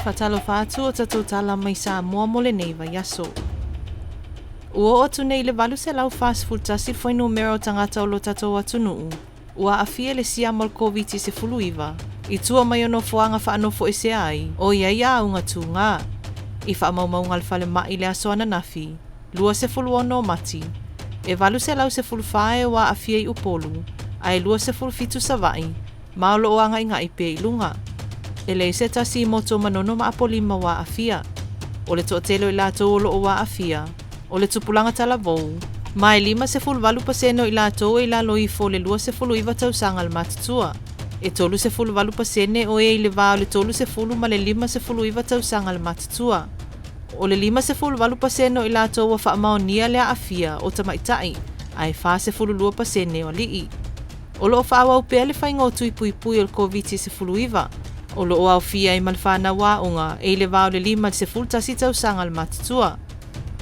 Faatalofa atu o tatou tala mai Samoa mo lenei vaiaso. Ua oo atu nei i le 841 le fuainumera o tagata o lo tatou atunuu ua aafia i le siama o le Koviti-19 i tua mai o nofoaga faanofoesea ai o i ai auga tugā. I faamaumauga a le falemai i le aso ananafi, 26 o Mati, e 814 e ua aafia i Upolu, ae 27 Savaii, ma o lo o aga'iga'i pea i luga. E leai se tasi i motu o Manono ma Apolima ua aafia. O le toatele o i latou o lo o aafia, o le tupulaga talavou, ma e 58% o i latou e i lalo ifo o le 29 tausaga le matutua. E 38% o e i le va o le 30 ma le 59 tausaga le matutua. O le 58% o i latou ua faamaonia le aafia o tamaitai, ae 42% o alii. O lo o faaauau pea le faiga o tui puipui o le Koviti-19, o lo o aofia ai ma le fanau aoga e i le va o le 5 i le 11 tausaga le matutua.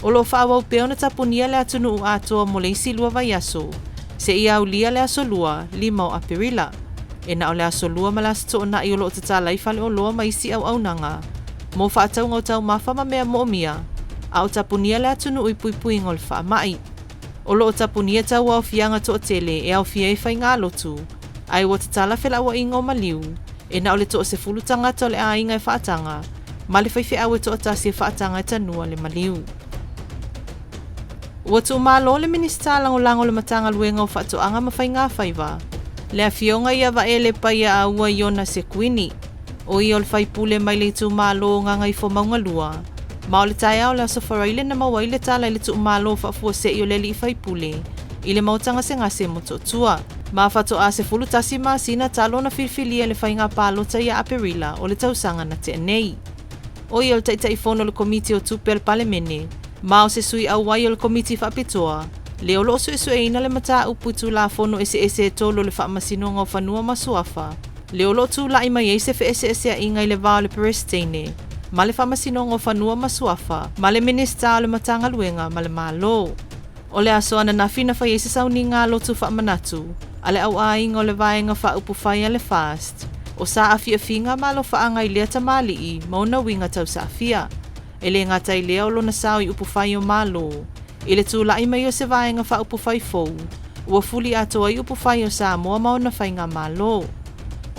O lo o faaauau pea ona tapunia le atunuu atoa mo le isi 2 vaiaso, seia aulia le Aso Lua, 5 o Aperila. E na o le Aso Lua ma le Aso Toonai o lo o tatala ai faleoloa ma isi auaunaga mo faatauga o taumafa ma mea moomia, a o tapunia le atunuu i puipuiga o le faamai. O lo o tapunia tauaofiaga toatele e aofia ai faigalotu, ae ua tatala felauaiga o maliu, e na o le toasefulu tagata o le aiga e faataga, ma le faifeau e toatasi e faataga e tanua le maliu. Ua tuumalo le Minisita Lagolago o le Matagaluega o Faatoaga ma Faigafaiva, le Afioga ia Vaele Paiaaua Iona Sekuini. O ia o le faipule mai le itumalo o Gagaifomauga 2, ma o le taeao o le Aso Faraile na maua ai le tala i le tuumalo faafuasei o le alii faipule i le maota gasegase Motootua. Ma faatoa 11 masina talu ona filifilia i le faiga palota ia Aperila o le tausaga na tea nei. O ia o le Taitaifono o le Komiti o Tupe a le Palemene, ma o se sui auai o le Komiti Faapitoa, le o lo o suesueina le mataupu i Tulafono eseese e tolu o le Faamasinoga o Fanua ma Suafa, le o lo o tula'i mai ai se fe'ese'esea'iga i le va o le Peresetene ma le Faamasinoga o Fanua ma Suafa ma le Minisita o le Matagaluega ma le Malo. O le aso ananafi na fai ai se sauniga a lotu faamanatu a le au aiga o le Vaega Faaupufai a le FAST o saafiafiga ma alofaaga i lea tamalii ma ona uiga tausaafia. E le gata i lea o lona sao i upufai o Malo i le tula'i mai o se Vaega Faaupufai fou ua fuli atoa ai upufai o Samoa ma ona faigamalo.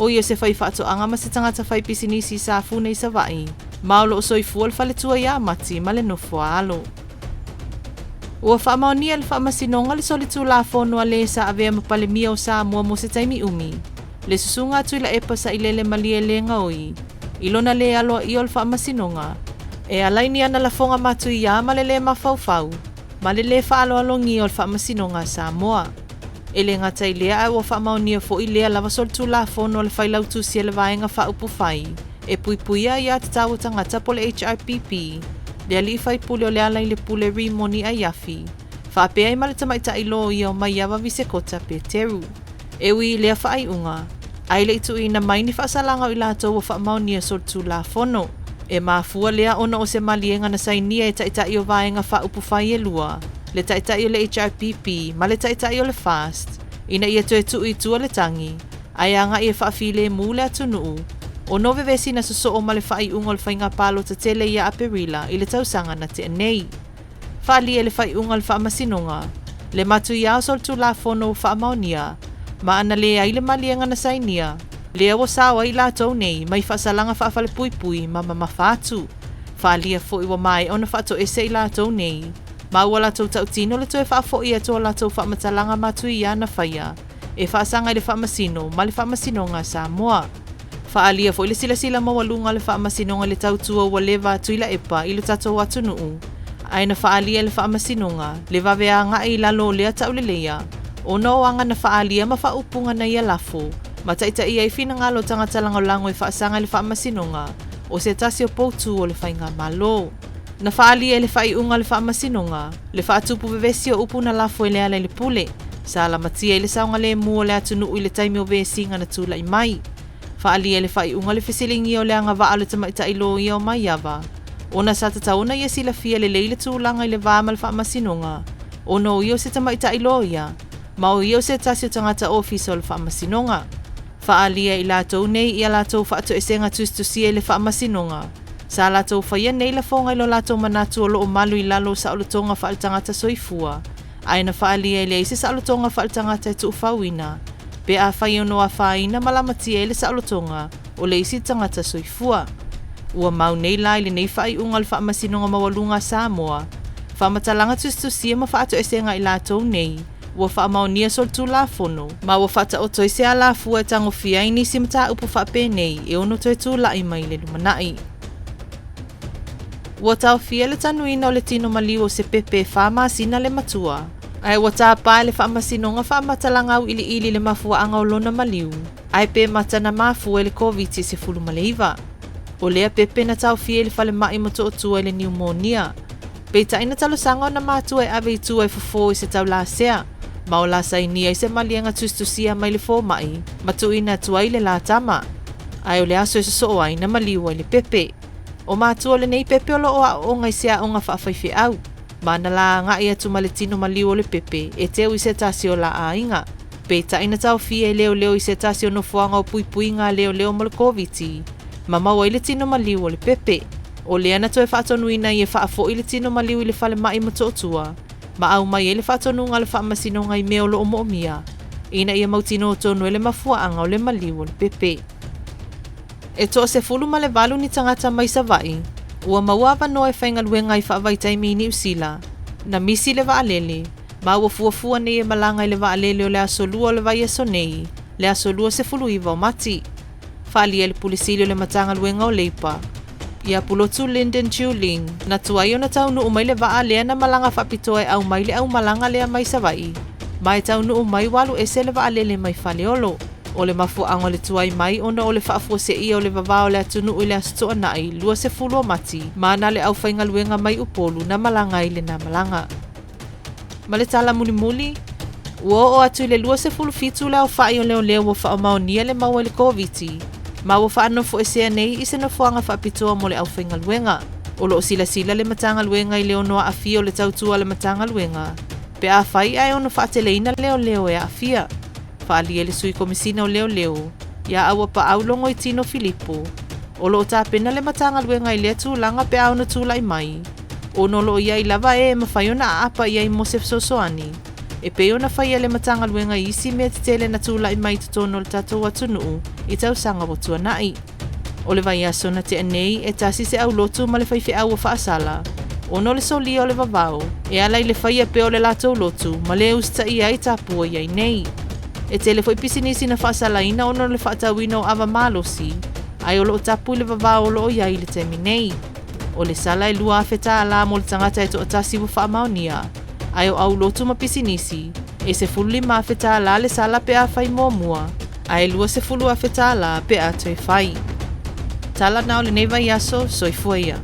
O ia se faifaatoaga ma se tagata faipisinisi i Safune i Savaii, ma o lo o soifua le faletua ia Mati ma le nofo a alo. Ua faamaonia e le Faamasinoga le solitulafono a le sa avea ma Palemia o Samoa mo se taimi umi, le susuga a Tuilaepa Sailele Malielegaoi, i lona lē aloaia o le Faamasinoga, e ala i ni ana lafoga matuiā ma le lē mafaufau ma le lē faaaloalogia o le Faamasinoga a Samoa. E le gata i lea ae ua faamaonia foi lea lava solitulafono a le Failautusi a le Vaega Faaupufai e puipuia aiā tatau a tagata po o le HRPP, le alii faipule o Lealailepule Rimoni Aiafi, faapea ai ma le tamaitai loia o Maiava Visekota Peteru. E ui i lea faaiuga, ae le i tuuina mai ni faasalaga o i latou ua faamaonia solitulafono. E mafua lea ona o se maliega na sainia e taitai o Vaega Faaupufai e lua, le taitai o le HRPP ma le taitai o le FAST, ina ia toe tuu i tua le tagi, ae agai e faafilemu le atunuu, ona o vevesi na sosoo ma le faaiuga o le faiga palota tele ia Aperila i le tausaga na tea nei. Faaalia e le faaiuga a le Faamasinoga le matuia o solitulafono ua faamaonia, ma ana leai le maliega na sainia, lea ua sao ai i latou nei mai faasalaga faafalepuipui ma mamafa atu. Faaalia foi ua maea ona faatoese i latou nei, ma ua latou tautino le toe faafo'i atu o latou faamatalaga matuia na faia e faasaga i le Faamasino ma le Faamasinoga a Samoa. Faaalia foi le silasila maualuga o le Faamasinoga i le tautua ua leva a Tuilaepa i lo tatou atunuu, ae na faaalia e le Faamasinoga le vave aga'i i lalo o lea tauleleia ona o aga na faaalia ma faaupuga na ia lafo ma taitaia ai finagalo o tagata lagolago e faasaga i le Faamasinoga o se tasi o poutū o le Faigamalo. Na faaalia e le faaiuga a le Faamasinoga le faatupu vevesi o upu na lafo e Lealailepule, sa lamatia i le saogalemu o le atunuu i le taimi o vesiga na tula'i mai. Faaalia e le faaiuga le fesiligia o le agavaa o le tamaitai loia o Maiava, ona sa tatau ona ia silafia lelei le tulaga i le va ma le Faamasinoga, ona o ia o se tamaitai loia, ma o ia o se tasi o tagata ofisa o le Faamasinoga. Faaalia e i latou nei i a latou faatoesega tusitusia i le Faamasinoga. Sa latou faia nei lafoga i lo latou manatu o lo o malu i lalo o saolotoga faaletagata soifua, ae na faaalia e leai se saolotoga faaletagata e tuufauina pe afai e ono afaina ma lamatia ai le saolotoga o le isi tagata soifua. Ua mau nei la i lenei faaiuga o le Faamasinoga Maualuga a Samoa, faamatalaga tusitusia ma faatoesega a i latou nei ua faamaonia solitulafono, ma ua faataoto ai se alafua e tagofia ai nisi mataupu faapenei e ono toe tulai mai i le lumanai. Ua taofia le tanuina o le tino maliu o se pepe e 4 masina le matua, ae ua tapa e le Faamasinoga faamatalaga auiliili le mafuaaga o lona maliu, ae pe mata na mafua i le Koviti-19. O lea pepe na taofia i le falemai i Motootua i le niumonia. Peitai na talosaga ona matua e ave i tua e fofo i se taulasea, ma o la sainia ai se maliega tusitusia mai le fomai ma tuuina atu ai le la tama. Ae o le aso e sosoo ai na maliu ai le pepe. O matua o lenei pepe o lo o aooga i se aoga faafaifeau, ma na la agai atu ma le tino maliu o le pepe e teu i se tasi o la aiga. Peitai na taofia e leoleo i se tasi o nofoaga o puipuiga a leoleo mo le Koviti, ma maua ai le tino maliu o le pepe. O lea na toe faatonuina ai e faafoi le tino maliu i le falemai i Motootua, ma aumai ai le faatonuga a le Faamasinoga i mea o lo o moomia, ina ia mautinoa tonu ai le mafuaaga o le maliu o le pepe. E 18 ni tagata mai Savaii ua maua avanoa e faigaluega ai faavaitaimi i Niu Sila, na misi le vaalele, ma ua fuafua nei e malaga i le vaalele o le aso Lua o le vaiaso nei, le aso 29 o Mati. Faaalia e le Pule Sili o le Matagaluega o Leipa, ia Pulotu Lyndon Chiu Ling, na tuai ona taunuu mai le vaa lea na malaga faapitoa e aumai le aumalaga lea mai Savaii, ma e taunuu mai ua alu ese le vaalele mai Faleolo. O le mafuaaga o le tuai mai ona o le faafuaseia o le vavao o le atunuu i le Aso Toonai 20 o Mati, ma na le aufaigaluega mai Upolu na malaga ai lena malaga. Ma le tala mulimuli, ua oo atu i le 27 le aofai o leoleo ua faamaonia le maua i le Koviti, ma ua faanofoesea nei i se nofoaga faapitoa mo le aufaigaluega. O lo o silasila le Matagaluega i le ono aafia o le tautua a le Matagaluega, pe afai ae ono faateleina leoleo e aafia. Faaalia e le Sui Komisina o Leoleo, ia Auapaau Logoitino Filipo, o lo o tapena le Matagaluega i lea tulaga pe a ono tulai mai, ona o lo o i ai lava e e mafai ona aapa i ai mo se fesoasoani, e pei ona faia le Matagaluega i isi mea tetele na tulai mai i totonu o le tatou atunuu i tausaga ua tuanai. O le vaiaso na tea nei e tasi se aulotu ma le faifeau ua faasala, ona o le solia o le vavao e ala i le faia pea o le latou lotu ma le usitaia ai tapua i ai nei. E tele foi pisinisi na faasalaina ona o le faatauina o ava malosi, ae o lo o tapu i le vavao o lo o i ai i le taimi nei. O le sala e $2,000 mo le tagata e toatasi ua faamaonia, ae o aulotu ma pisinisi, e $15,000 le sala pe afai muamua, ae $20,000 pe a toe fai. Tala na o lenei vaiaso, soifua ia.